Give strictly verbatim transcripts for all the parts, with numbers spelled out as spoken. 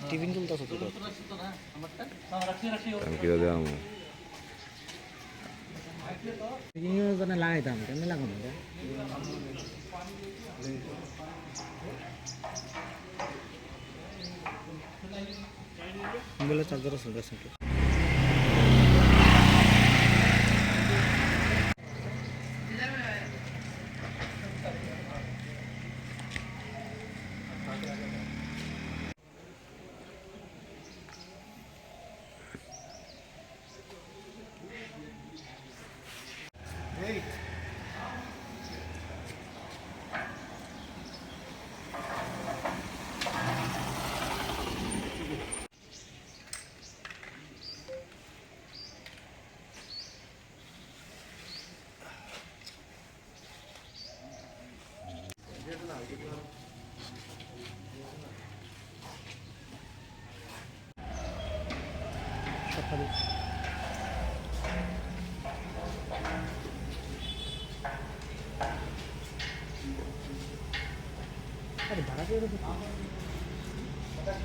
Tifin tulo ta sotto. Tranquilo de amo. Ini jana lagai tam, kami lagai tam. Mobile charger sengke sengke.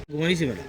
Gumani si bela.